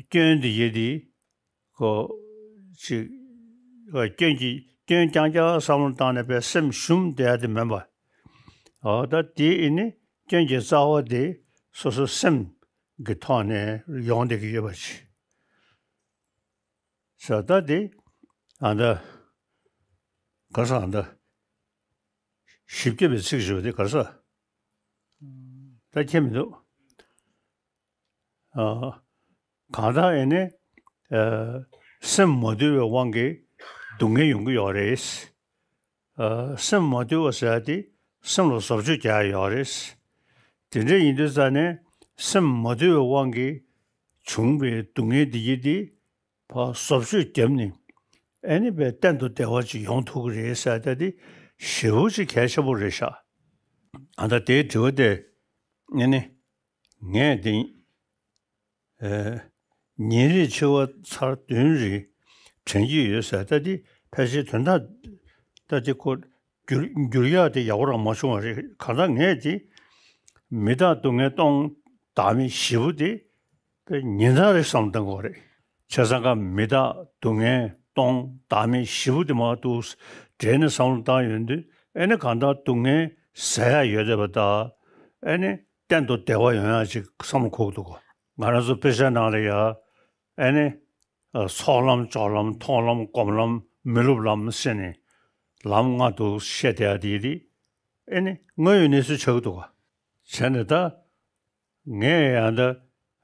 སྐྱོན་འདི་ཡེ་འདི་ཁོ་ཅིག་སྐྱོན་གྱི་སྐྱོན་རྐྱང་རྐྱང་བསམ་བློ་བཏང་ནས་པའི་སེམས་ཞུམ་བསྡད་ཡ་དེ་མིན་པ། འོ་ད་དེ་ཨེ་ནི་སྐྱོན་གྱི་རྩ་བ་དེ་སོ་སོ་སེམས་ཀྱི་ཐོག་ནས་ཡོང་བསྡད་ཀྱི་ཡོད་པ་ཅིག་ས་ད་དེ་ཨ་ད་ག་ས་ཨ་ད་བཞི་བརྒྱ་པའི་ཚིག་ཞུ་བ་དེ་ག་ས་ད་ཁྱེད་མི་འདུག་ཨ་གང་ལྟར་ཨེ་ནི་ཨ་སེམས་མ་དུལ་བའི་དབང་གིས་སྡུག་བསྔལ་ཡོང་གི་ཡོད་རེད། ཨ་སེམས་མ་དུལ་བ་ཟེར་ཡ་དེ་སེམས་ལ་བཟོ་བཅོས་རྒྱག་ཡ་ཡོད་རེད། དེ་འདྲ་ཡིན་དུས་ཙང་ནས་སེམས་མ་དུལ་བའི་དབང་གིས་བྱུང་བའི་སྡུག་བསྔལ་འདི་ཡི་དེ་ཕར་བཟོ་བཅོས་བརྒྱབ་ནས་ཨེ་ནི་པའི་གཏན་དུ་བདེ་བ་ཅིག་ཡོང་ཐུབ་ཀྱི་རེད་ཟེར་ཡ་དེ་ཞེ་པོ་ཅིག་གལ་ཆེན་པོ་རེད་ཤག་ཨ་ད་དེའི་དྲི་བ་དེ་ཨེ་ནི་ངས་དེ་ཨེ་ཉིན་རེ་འཆི་བ་ཚར་བདུན་རེ་དྲན་གྱི་ཡོད་ཟེར། ད་འདི་ཕལ་ཆེར་དོན་དག་ད་འདི་ཁོ་འགྱུར་འགྱུར་ཡག་དེ་ཡག་པོ་རང་མ་བྱུང་བ་རེད། གང་ལྟར་ངས་དེ་མི་རྟག་སྡུག་བསྔལ་སྟོང་བདག་མེད་བཞི་པོ་དེ་དཔེ་ཉིན་ལྟར་རེ་བསམ་བཏང་དགོས་རེད། བྱས་ཙང་ཀ་མི་རྟག་སྡུག་བསྔལ་སྟོང་བདག་མེད་བཞི་པོ་དེ་མར་འདུག་འདྲེས་ནས་བསམ་བློ་བཏང་ཡོང་དུས་ཨེ་ནི་གང་ལྟར་སྡུག་བསྔལ་ཟ་ཡག་ཡོད་བསྡད་པ་དང་ཨེ་ནི་གཏན་དུ་བདེ་བ་ཡོང་ཡག་ཅིག་བསམ་བློ་འཁོར་གྱི་འདུག་གོ། ང་རང་ཚོ་དཔེ་ཆ་ནང་ལ་ཡ་ཨེ་ནི་ཨ་ཚོགས་ལམ་སྦྱོར་ལམ་མཐོང་ལམ་སྒོམ་ལམ་མི་སློབ་ལམ་ཟེར་ནས་ལམ་ལྔ་འདུག་བཤད་བསྡད་ཡ་དེ་དེ་ཨེ་ནི་དངོས་ཡོད་གནས་ཚུལ་ཆགས་ཀྱི་འདུག་ག། བྱས་ནས་ད་ངས་ཡང་ད་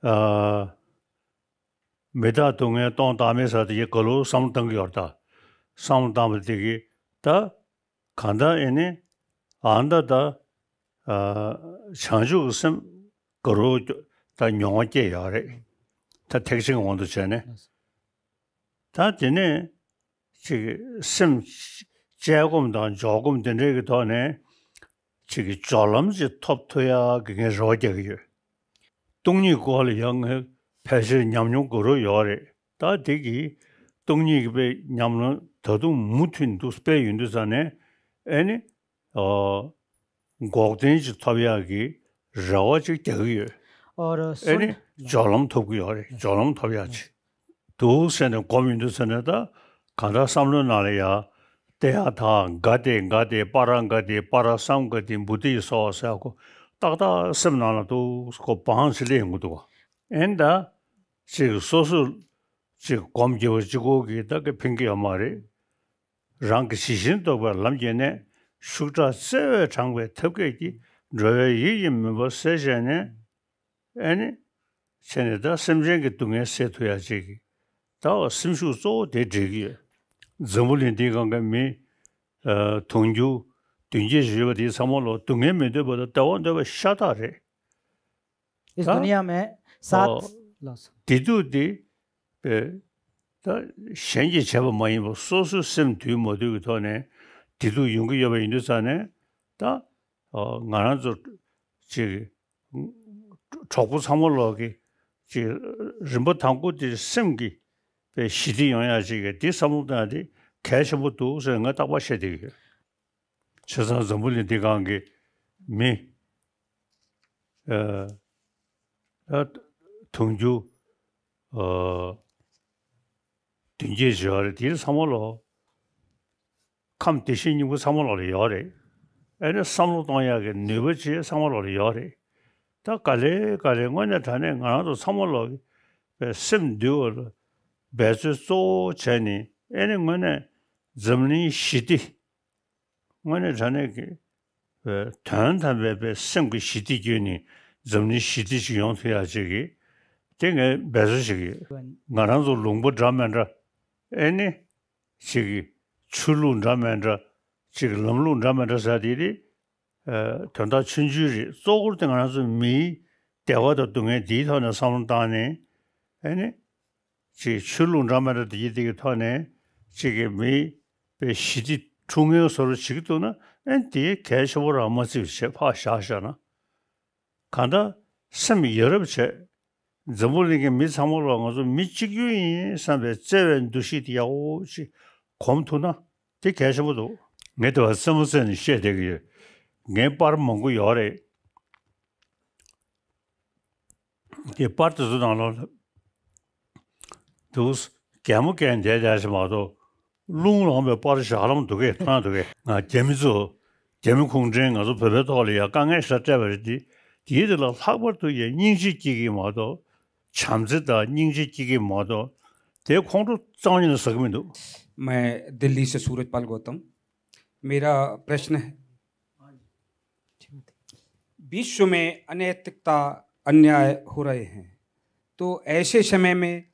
ཨ་མི་རྟག་སྡུག་བསྔལ་སྟོང་བདག་མེད་ཟེར་དེ་གི་ག་ལུ་བསམ་བློ་བཏང་གི་ཡོད་རེད་ད། བསམ་བློ་བཏང་བ་དེ་གི་ད་གང་ལྟར་ཨེ་ནི་ཨ་ད་ད་ཨ་བྱང་ཆུབ་ཀྱི་སེམས་ག་རུ་ད་མྱོང་བ་སྐྱེ་ཡོད་རེད། ད་ཐེག་ཆེན་གྱི་དབང་དུ་བྱས་ནས་ད་དེ་ནས་ཅིག་སེམས་དཔྱད་སྒོམ་དང་འཇོག་སྒོམ་དེ་འདྲའི་གི་ཐོག་ནས་ཅིག་གི་སྦྱོར་ལམ་ཅིག་ཐོབ་ཐུབ་ཡག་གི་ངས་རེ་བ་རྒྱག་གི་ཡོད། སྟོང་ཉིད་སྐོར་ལ་ཡང་ངས་ཕལ་ཆེར་ཉམས་མྱོང་ག་རུ་ཡོད་རེད། ད་དེ་གི་སྟོང་ཉིད་ཀྱི་དཔེ་ཉམས་མྱོང་ད་དུང་མུ་མཐུད་དུ་སྤེལ་ཡོང་དུས་ཙང་ནས་ཨེ་ནི་ཨོ། འགོག་བདེན་ཅིག་ཐོབ་ཡག་གི་རེ་བ་ཅིག་རྒྱག་གི་ཡོད། ཨོ་རོ་ཨེ་ནི་སོ་ནི་སྦྱོར་ལམ་ཐོབ་ཀྱི་ཡོད་རེད། སྦྱོར་ལམ་ཐོབ་ཡག་ཅིག་འདུག་ཟེར་ནས་སྒོམ་ཡོང་དུས་ཙ་ནས་ད་གང་ལྟར་བསམ་བློའི་ནང་ལ་ཡ་ཏདྱ་ཐཱ་ག་ཏེ་ག་ཏེ་པཱ་ར་ག་ཏེ་པཱ་ར་སཾ་ག་ཏེ་བོ་དྷི་སྭཱ་ཧཱ་ཟེར་གོ་ཏག་ཏག་སེམས་ནང་ལ་འདུག་གོ་བང་ཞིག་སླེབས་ཡོང་གི་འདུག་ག། ཨེ་ནི་ད་ཅིག་སོ་སོ་ཅིག་སྒོམ་རྒྱུ་བ་གཅིག་པོ་གིས་ད་གི་ཕན་གྱི་ཡོད་མ་རེད། རང་གི་ཇི་བཞིན་རྟོག་པའི་ལམ་བརྒྱུད་ནས་ཤུགས་དྲག་བརྩེ་བས་དྲངས་པའི་ཐབས་མཁས་ཀྱིས་འགྲོ་བའི་ཡིད་ཀྱི་མུན་པ་སེལ་བྱས་ནས་ཨེ་ནི་བྱས་ནས་ད་སེམས་ཅན་གྱི་སྡུག་བསྔལ་སེལ་ཐུབ་ཡག་ཅིག་གི་ད་སེམས་ཤུགས་གཙོ་བོ་དེ་སྒྲིལ་གྱི་ཡོད། འཛམ་བུ་གླིང་འདིའི་སྒང་གི་མི་ཨ་དུང་ཕྱུར་བདུན་བརྒྱད་ཅིག་ཡོད་པ་དེ་ཚང་མ་ལོ་སྡུག་བསྔལ་མི་འདོད་པ་དང་བདེ་བ་འདོད་པ་ཤ་སྟག་རེད། इस ད་दुनिया में सात ཨོ། ལགས་སོ། བདེ་སྡུག་དེ་པའི་ད་གཞན་གྱིས་བྱས་པ་མ་ཡིན་པར་སོ་སོའི་སེམས་འདུལ་མ་འདུལ་གྱི་ཐོག་ནས་བདེ་སྡུག་ཡོང་གི་ཡོད་པ་ཡིན་དུས་ཙང་ནས་ད་ཨོ་ང་རང་ཚོ་ཅིག་གྲོགས་པོ་ཚང་མ་ལོག་གི་ཅིག་རིམ་པ་དང་པོ་དེ་སེམས་ཀྱི་པའི་ཞི་བདེ་ཡོང་ཡག་ཅིག་གི་དེ་བསམ་བློ་བཏང་ཡག་དེ་གལ་ཆེན་པོ་འདུག་ཟེར་ངས་རྟག་པར་བཤད་བསྡད་ཀྱི་ཡོད། བྱས་ཙང་འཛམ་བུ་གླིང་འདི་སྒང་གི་མི་ཨ་ཨ་དུང་ཕྱུར་ཨ་བདུན་བརྒྱད་ཅིག་ཡོད་རེད། དེ་ཚང་མ་ལོ་ཁམས་བདེ་གཤེགས་སྙིང་པོ་ཚང་མ་ལོག་ལ་ཡོད་རེད། ཨ་ནི་བསམ་བློ་གཏོང་ཡག་གི་ནུས་པ་ཅིག་ཚང་མ་ལོག་ལ་ཡོད་རེད། ད་ག་ལེ་ག་ལེ་དངོས་གནས་དྲང་གནས་ང་རང་ཚོ་ཚང་མ་ལོག་གི་པའི་སེམས་འདུལ་བ་ལ་འབད་རྩོལ་གཙོ་བོ་བྱས་ནས་ཨ་ནི་དངོས་གནས་འཛམ་གླིང་ཞི་བདེ། དངོས་གནས་དྲང་གནས་ཀྱི་དོན་དམ་པའི་པའི་སེམས་ཀྱི་ཞི་བདེ་བརྒྱུད་ནས་འཛམ་གླིང་ཞི་བདེ་ཞིག་ཡོང་ཐུབ་ཡག་ཅིག་གི་དེ་ངས་འབད་རྩོལ་བྱེད་ཀྱི་ཡོད། ང་རང་ཚོ་ལུང་པ་འདྲ་མི་འདྲ་ཨེ་ནི་ཅིག་གི་ཆོས་ལུགས་འདྲ་མི་འདྲ་ཅིག་གི་ལམ་ལུགས་འདྲ་མི་འདྲ་ཟེར་དེ་དེ་དོན་དག་ཆུང་ཆུང་རེད། གཙོ་བོར་དེ་ང་རང་ཚོ་མིའི་བདེ་བ་དང་སྡུག་བསྔལ་དེའི་ཐོག་ནས་བསམ་བློ་བཏང་ནས་ཨེ་ནི། ཅིག་ཆོས་ལུགས་འདྲ་མི་འདྲ་དེ་ཡི་དེ་གི་ཐོག་ནས་ཅིག་གི་མི་པའི་ཞི་བདེ་འཁྲུངས་མཁན་བཟོ་འདྲ་བྱེད་ཀྱི་འདུག་ན་ཨེ་དེ་གལ་ཆེན་པོ་རང་མ་བརྩི་བ་བྱས་ཕར་བཞག་བཞག་ན། གང་ལྟར་སེམས་ཡ་རབས་བྱས། འཛམ་བུ་གླིང་གི་མི་ཚང་མ་ལ་ང་ཚོ་མི་གཅིག་གྱུར་ཡིན་བསམ་པའི་བརྩེ་བའི་འདུ་ཤེས་དེ་ཡག་པོ་ཅིག་གོམས་ཐུབ་ན་དེ་གལ་ཆེན་པོ་འདུག་ངས་དེ་བ་རྩེད་མོ་རྩེ་ནས་བཤད་བསྡད་ཀྱི་ཡོད། ངའི་པར་མང་པོ་ཡོད་རེད། དེ་པར་དེ་ཚོ་ནང་ལོགས་ལ་དུས་གད་མོ་བཀལ་བསྡད་བསྡད་ཞིག་མ་གཏོགས། རླུང་ལངས་པའི་པར་ཞིག་ཧ་ལམ་འདུག་གས། མཐོང་ཡ་འདུག་གས། ང་རྒྱ་མི་ཚོ་རྒྱ་མི་གུང་ཁྲན་ང་ཚོ་བོད་པའི་ཐོག་ལ་ཡ་དཀའ་ངལ་ཞིག་སྤྲད་པ་རེད་དེ། དེའི་དེ་ལ་ལྷག་པར་དུ་ཡ་སྙིང་རྗེ་སྐྱེ་གི་མ་གཏོགས། བྱམས་བརྩེ་དང་སྙིང་རྗེ་སྐྱེ་གི་མ་གཏོགས། དེ་ཁོང་ཁྲོ་རྩ་བ་ཉིད་ནས་ཟ་གི་མི་འདུག། मैं दिल्ली से सूरजपाल गौतम। मेरा प्रश्न है, विश्व में अनैतिकता, अन्याय हो रहे हैं, तो ऐसे समय में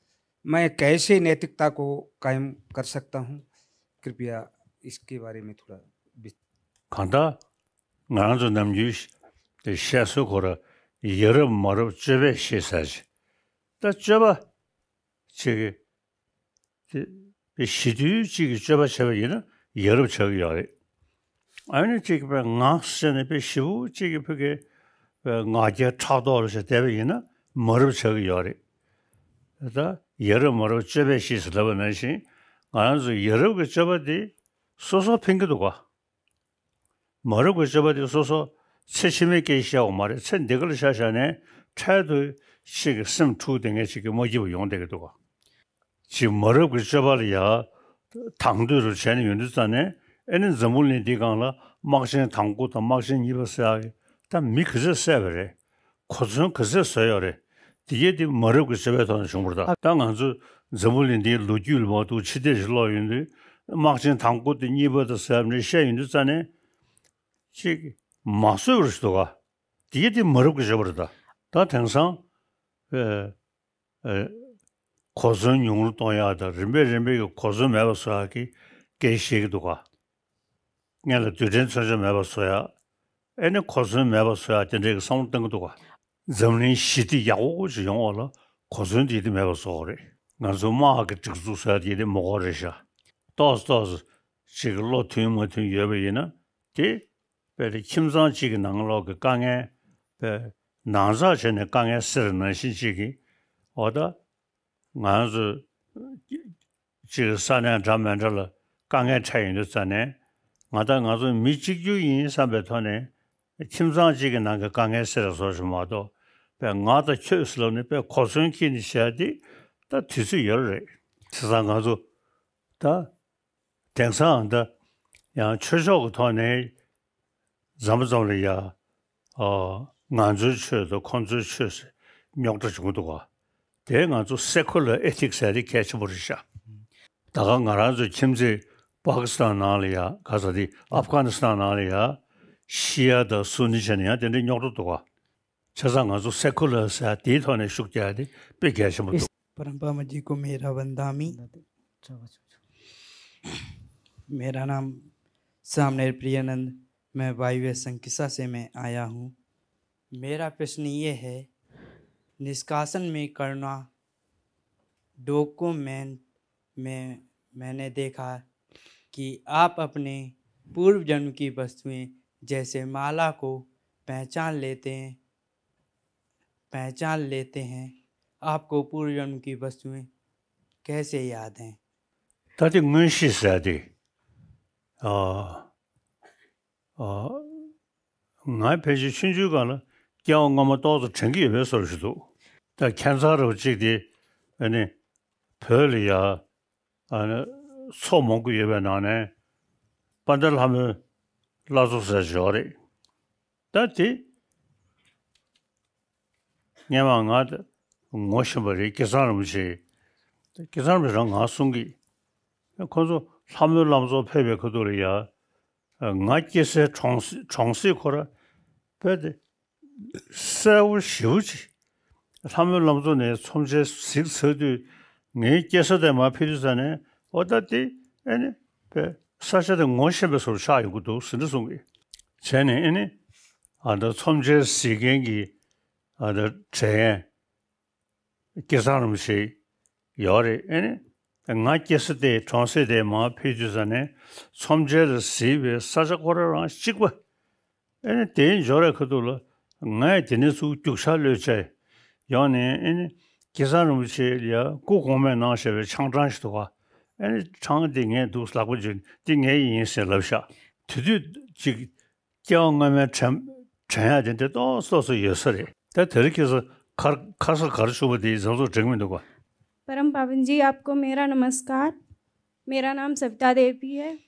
मैं कैसे नैतिकता को कायम कर सकता हूँ? कृपया इसके बारे में थोड़ा विस- གང་ལྟར་ང་རང་ཚོ་ནམ་རྒྱུན་དེ་བཤད་སྲོལ་ཁོ་ར། ཡ་རབས་མ་རབས་སྤྱོད་པས་ཤེས་ཟེར་ཅིག། ད་སྤྱོད་པ་ཅིག་གི་དེ་དཔེ་ཞི་དུལ་གཅིག་གི་སྤྱོད་པ་བྱས་པ་ཡིན་ན་ཡ་རབས་ཆགས་ཀྱི་ཡོད་རེད། ཨ་ནི་གཅིག་དཔེ་ངག་བཤད་ནས་དཔེ་ཞེ་པོ་གཅིག་གི་ཕ་གི་དཔེ་ངག་འཁྱལ་ཕྲག་དོག་ལ་བྱས་བསྡད་པ་ཡིན་ན་མ་རབས་ཆགས་ཀྱི་ཡོད་རེད། ད་ཡ་རབས་མ་རབས་སྤྱོད་པས་ཤེས་ཟེར་ལབ་པ་ནང་བཞིན། ང་རང་ཚོ་ཡ་རབས་ཀྱི་སྤྱོད་པ་དེ་སོ་སོ་ཕན་གྱི་འདུག་ག། མ་རབས་ཀྱི་སྤྱོད་པ་དེ་སོ་སོ་ཚེ་ཕྱི་མའི་སྐད་བཤད་འོ་མ་རེད། ཚེ་འདི་ག་ལ་ཤ་ཤ་ནས་འཕྲལ་དུ་ཅིག་གི་སེམས་འཁྲུག་བསྡད་མཁན་ཅིག་གི་མ་སྐྱིད་པ་ཡོང་བསྡད་ཀྱི་འདུག་ག། ཅིག་མ་རབས་ཀྱི་སྤྱོད་པ་ལ་ཡ་དང་དོད་རུ་བྱས་ནས་ཡོང་དུས་ཙ་ནས། ཨེ་ནི་འཛམ་བུ་གླིང་འདིའི་སྒང་ལ་དམག་ཆེན་དང་པོ་དང་དམག་ཆེན་གཉིས་པ་ཟེར་ཡག་གི་ད་མི་ག་ཚད་བསད་པ་རེད། གོ་མཚོན་ག་ཚད་བཟོས་ཡོད་རེད། དེ་གས་དེ་མ་རབས་ཀྱི་སྤྱོད་པའི་ཐོག་ནས་བྱུང་བ་རེད། ད་ད་ང་ཚོ་འཛམ་བུ་གླིང་འདིའི་ལོ་རྒྱུས་ལ་མ་གཏོགས་ཕྱི་བལྟས་ཤིག་ཀློག་ཡོང་དུས། དམག་ཆེན་དང་པོ་དང་གཉིས་པ་དང་ཟེར་ནས་བཤད་ཡོང་དུས་ཙ་ནས། ཅིག་མ་བཟོས་པ་རེད་ཟེར་འདུག་ག། དེ་གས་དེ་མ་རབས་ཀྱི་སྤྱོད་པ་རེད། ད་ད་དེང་སང་ཨེ་ཨེ་གོ་མཚོན་ཉུང་རུ་གཏོང་ཡག་དང་། རིམ་པས་རིམ་པས་ཀྱི་གོ་མཚོན་མེད་པ་བཟོ་ཡག་གི་སྐད་བཤད་ཀྱི་འདུག་ག། སྔོན་ལ་རྡུལ་ཕྲན་མཚོན་ཆ་མེད་པ་བཟོ་ཡག། ཨེ་ནི་གོ་མཚོན་མེད་པ་བཟོ་ཡག་དེ་འདྲའི་གི་བསམ་བློ་གཏོང་གི་འདུག་ག། འཛམ་གླིང་ཞི་བདེ་ཡག་པོ་ཅིག་ཡོང་བ་ལ་གོ་མཚོན་དེ་དེ་མེད་པ་བཟོ་དགོས་རེད། ང་ཚོ་དམག་གི་སྒྲིག་འཛུགས་བཟོ་ཡག་དེ་དེ་མ་དགོས་རེད་ཤག། ཏོག་ཙམ་ཏོག་ཙམ་ཅིག་གི་བློ་མཐུན་མ་མཐུན་ཡོད་པ་ཡིན་ན། དེ་དཔེ་དེ་ཁྱིམ་ཚང་གཅིག་གི་ནང་ལོགས་ཀྱི་དཀའ་ངལ། དཔེ་ནང་ཚགས་བྱས་ནས་དཀའ་ངལ་སེལ་ནང་བཞིན་ཅིག་གི། འོ་ད་ང་ཚོ་གཅིག་ས་གནས་འདྲ་མི་འདྲ་ལ་དཀའ་ངལ་འཕྲད་ཡོང་དུས་ཙ་ནས། ང་ད་ང་ཚོ་མི་གཅིག་གྱུར་ཡིན་བསམ་པའི་ཐོག་ནས་ཁྱིམ་ཚང་གཅིག་གི་ནང་གི་དཀའ་ངལ་སེལ་བཟོ་ཞིག་མ་གཏོགས། དཔེ་ང་དང་ཁྱོད་ཟེར་ལབ་ནས་དཔེ་གོ་མཚོན་འཁྱེར་ནས་བྱས་ཏེ་ད་དུས་ཚོད་ཡོད་རེད། བྱས་ཙང་ང་ཚོ་ད་དེང་སང་ད་ཡང་ཆོས་ཕྱོགས་ཀྱི་ཐོག་ནས་མཚམས་མཚམས་ལ་ཡ། ཨ། ང་ཚོའི་ཆོས་དང་ཁོང་ཚོའི་ཆོས་ཟེར་རྙོག་དྲ་བྱུང་འདུག་ག། དེ་ང་ཚོ་སེ་ཁུ་ལར་ཨེ་ཐིག་ཟེར་དེ་གལ་ཆེན་པོ་རེད་ཤག། ད་ག་ང་རང་ཚོའི་ཁྱིམ་མཚེས་པ་ཀི་སི་ཐན་ནང་ལ་ཡ། ག་ས་དེ་ཨབ་གྷ་ནི་སི་ཐན་ནང་ལ་ཡ། ཤི་ཡ་དང་སུ་ནི་བྱས་ནས་ཡང་དེ་འདྲའི་རྙོག་དྲ་འདུག་ག། བྱས་ཙང་ང་ཚོ་སེ་ཁུ་ལར་ཟེར་དེའི་ཐོག་ནས་ཤུགས་རྒྱག་ཡ་དེ་དཔེ་གལ་ཆེན་པོ་འདུག། परम बाबा जी को मेरा वंदनामि। मेरा नाम सामनेर प्रियानंद, मैं वायव्य संकिसा से मैं आया हूँ। मेरा प्रश्न ये है, निष्कासन में करुणा डोकोमेंट में मैंने देखा कि आप अपने पूर्व जन्म की वस्तुएं जैसे माला को पहचान लेते हैं, पहचान लेते हैं। आपको पूर्व जन्म की वस्तुएं कैसे याद हैं? ད་དེ་མངོན་ཤེས་ཟེར་དེ། ཨ། ཨ། ང་ཕལ་ཆེར་ཆུང་ཆུང་སྒང་ལ་སྐྱེ་བ་སྔོན་མ་ཏོག་ཙམ་དྲན་གྱི་ཡོད་པའི་བཟོ་འདྲ་ཞིག་འདུག། ད་ཁྱད་མཚར་རུ་གཅིག་དེ། ཨ་ནི་བོད་ལ་ཡ། ཨ་ནི་ཚོགས་མང་པོ་ཡོད་པའི་ནང་ནས་དཔལ་ལྡན་ལྷ་མོའི་བླ་མཚོ་ཟེར་ཞིག་ཡོད་རེད། ད་དེ་སྔོན་མ་ང་ངོ་ཤེས་པ་རེད། སྐལ་བཟང་རིན་པོ་ཆེ། སྐལ་བཟང་རིན་པོ་ཆེ་རང་ང་གསུང་གི། ཁོ་ཚོ་ལྷ་མོའི་བླ་མཚོ་ཕེབས་པའི་ཁ་ཐུག་ལ་ཡ། ང་སྐྱེ་སའི་གྲོང་གྲོང་གསེབ་ཁོ་ར་དཔེ་དེ་གསལ་པོ་ཞེ་པོ་ཅིག། ལྷ་མོའི་བླ་མཚོ་ནས་ཚོམས་ཆེན་གཟིགས་ཚར་དུས། ངའི་སྐྱེ་ས་དེ་མར་ཕེབས་དུས་ཙ་ནས། འོ་ད་དེ་ཨེ་ནི་དཔེ་ས་ཆ་དེ་ངོ་ཤེས་པའི་བཟོ་འདྲ་ཆགས་ཡོང་གི་འདུག་ཟེར་འདྲ་གསུང་གི། བྱས་ནས་ཨེ་ནི་ཨ་ད་ཚོམས་ཆེན་གཟིགས་མཁན་གྱི་ཨ་ད་དྲན་མཁན་སྐལ་བཟང་རིན་པོ་ཆེ་ཡོད་རེད། ཨེ་ནི་ང་སྐྱེ་ས་དེ་གྲོང་གསེབ་དེ་མར་ཕེབས་དུས་ཙ་ནས་ཚོམས་ཆེན་ལ་གཟིགས་པའི་ས་ཆ་ཁོ་རང་རང་གཅིག་པ། ཨེ་ནི་དེའི་འབྱོར་བའི་ཁ་ཐུག་ལ་ངས་དེ་ནས་ཚུར་རྒྱུག་ཤར་གློད་བྱས་ཡོང་ནས། ཨེ་ནི་སྐལ་བཟང་རིན་པོ་ཆེ་ལ་ཡ་སྐུ་གོང་མས་གནང་བཞག་པའི་ཆང་གྲང་ཞིག་འདུག་ག། ཨེ་ནི་ཆང་དེ་ངས་འདུག་ལག་པ་འཇུས། འདི་ངའི་ཡིན་ཟེར་ལབ་ཤག། དེ་དུས་ཅིག་སྐྱེ་བ་སྔོན་མའི་དྲན་དྲན་ཡག་དེ་འདྲ་ཏོག་ཙམ་ཡོད་ས་རེད། ད་དེ་རིང་ཁ་སང་ ཁར་ཁ་ས་གར་ཆུ་བ་དེ་ཟམ་སོགས་འགྲིག་མི་འདུག་ག། परम पावन जी, आपको मेरा नमस्कार। मेरा नाम सविता देवी है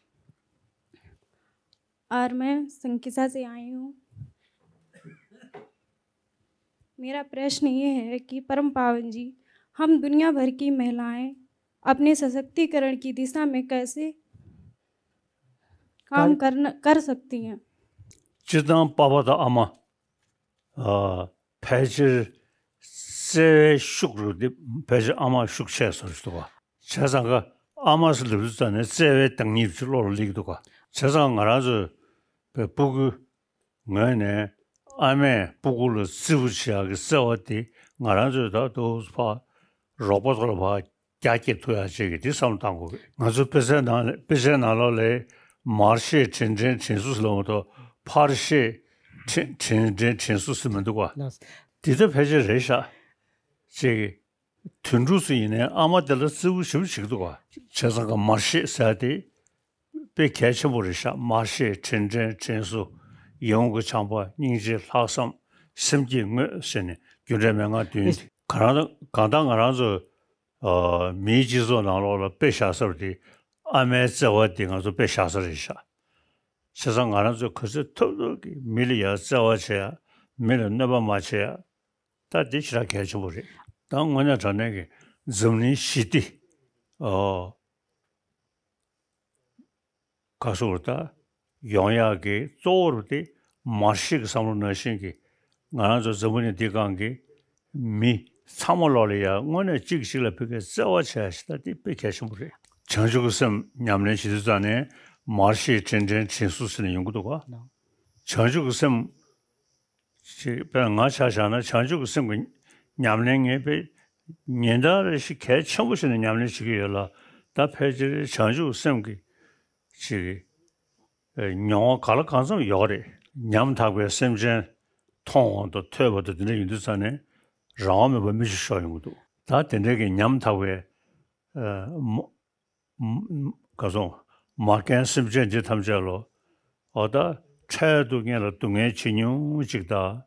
और मैं संकिसा से आई हूँ। मेरा प्रश्न ये है कि परम पावन जी, हम दुनिया भर की महिलाएं अपने सशक्तिकरण की दिशा में कैसे काम कर- करना कर सकती हैं? སྤྱིར་བཏང་པ་ཕ་དང་ཨ་མ། ཨ། ཕལ་ཆེར་བརྩེ་བའི་ཤུགས་རུ་དེ་ཕལ་ཆེར་ཨ་མ་ཤུགས་ཆེ་ཟེར་གྱི་འདུག་ག། བྱས་ཙང་ཀ་ཨ་མ་ཟེར་ལབ་དུས་ཙང་ནས་བརྩེ་བའི་བདག་ཉིད་ཀྱི་བློ་ལ་སླེབས་ཀྱི་འདུག་ག། བྱས་ཙང་ང་རང་ཚོའི་པའི་སྤུ་གུ་ངོས་ནས་ཨ་མས་སྤུ་གུ་ལ་བརྩི་བ་བྱེད་ཡག་གི་བརྩེ་བ་དེ་ང་རང་ཚོས་ད་དུང་ཕར་རོགས་པ་ཚོ་ལ་ཕར་རྒྱ་སྐྱེད་ཐུབ་ཡག་ཅིག་གི་དེ་བསམ་བློ་བཏང་དགོས་གི། ང་ཚོ་དཔེ་ཆའི་ནང་དཔེ་ཆའི་ནང་ལོགས་ལ་མར་ཤེས་དྲིན་དྲན་དྲིན་གཟོ་ཟེར་ལབ་མ་གཏོགས་ཕར་ཤེས་དྲིན་དྲིན་དྲན་དྲིན་གཟོ་ཟེར་མི་འདུག་ག། ལགས། དེ་ལྟ་ཕལ་ཆེར་རེད་ཤག་ཅིག་གི། དུད་འགྲོ་ཚོ་ཡིན་ནའི་ཨ་མ་དེ་ལ་བརྩི་བ་ཞེ་པོ་བྱེད་ཀྱི་འདུག་ག། བྱས་ཙང་ཀ་མར་ཤེས་ཟེར་ཡག་དེ་དཔེ་གལ་ཆེན་པོ་རེད་ཤག། མར་ཤེས་དྲིན་དྲན་དྲིན་གཟོ། ཡིད་འོང་གི་བྱམས་པ། སྙིང་རྗེ། ལྷག་བསམ། སེམས་བསྐྱེད། དངོས་ཟེར་ནས་རྒྱུ་འབྲས་མན་ངག་བདུན་དེ་གང་ལྟར་གང་ལྟར་ང་རང་ཚོ་ཨ། མིའི་སྤྱི་ཚོགས་ནང་ལོགས་ལ་དཔེ་བཞག་ས་རུ་དེ་ཨ་མའི་བརྩེ་བ་དེ་ང་ཚོ་དཔེ་བཞག་ས་རེད་ཤག། བྱས་ཙང་ང་རང་ཚོས་ག་ཚོད་ཐུབ་ཐུབ་ཀྱིས་མི་ལ་ཡ་བརྩེ་བ་བྱེད་ཡ། མི་ལ་གནོད་པ་མ་བྱེད་ཡ། ད་འདི་ཞེ་དྲག་གལ་ཆེན་པོ་རེད། ད་དངོས་གནས་དྲང་གནས་ཀྱི་འཛམ་གླིང་ཞི་བདེ། ཨོ། ག་སོགས་ད་ཡོང་ཡག་གི་གཙོ་བོ་རུ་དེ་མར་ཤེས་ཀྱི་བསམ་བློ་ནང་བཞིན་གྱི་ང་རང་ཚོ་འཛམ་བུ་གླིང་འདི་སྒང་གི་མི་ཚང་མ་ལོག་ལ་ཡ་དངོས་གནས་གཅིག་གིས་གཅིག་ལ་ཕ་གིའི་བརྩེ་བ་བྱེད་ཡ་ཞིག་ད་དེ་དཔེ་གལ་ཆེན་པོ་རེད། བྱང་ཆུབ་ཀྱི་སེམས་ཉམས་ལེན་བྱེད་དུས་ཙང་ནས་མར་ཤེས་དྲིན་དྲན་དྲིན་གཟོ་ཟེར་ནས་ཡོང་གི་འདུག་ག། བྱང་ཆུབ་ཀྱི་སེམས། ཅིག་དཔེར་ང་ཆ་བཞག་ན་བྱང་ཆུབ་ཀྱི་སེམས་ཀྱི་ཉམས་ལེན་ངས་དཔེ་ཉིན་ལྟར་རེ་བཞིན་གལ་ཆེན་པོ་བྱས་ནས་ཉམས་ལེན་བྱེད་ཀྱི་ཡོད་ལ། ད་ཕལ་ཆེར་བྱང་ཆུབ་ཀྱི་སེམས་ཀྱི་ཅིག་ཨེ་མྱོང་བ་ག་ལ་གང་འཚམ་ཡོད་རེད། ཉམ་ཐག་པའི་སེམས་ཅན་མཐོང་བ་དང་ཐོས་པ་དང་དེ་འདྲ་ཡིན་དུས་ཙང་ནས་རང་དབང་མེད་པར་མིག་ཆུ་ཤོར་ཡོང་གི་འདུག། ད་དེ་འདྲའི་གི་ཉམ་ཐག་པའི་ཨ་མ་ག་སོང་། མ་རྒན་སེམས་ཅན་འདི་ཐམས་ཅད་ལོ། འོ་ད་འཕྲལ་དུ་ངེད་ལ་སྡུག་བསྔལ་ཇེ་ཉུང་ཅིག་དང་།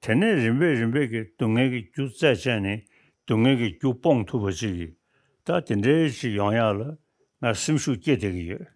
དེ་ནས་རིམ་པས་རིམ་པས་ཀྱི་སྡུག་བསྔལ་གྱི་རྒྱུ་རྩད་བཅད་ནས་སྡུག་བསྔལ་གྱི་རྒྱུ་སྤོང་ཐུབ་པ་ཅིག་གིས། ད་དེ་འདྲའི་ཅིག་ཡོང་ཡག་ལ་ང་སེམས་ཤུགས་སྐྱེད་བསྡད་ཀྱི་ཡོད།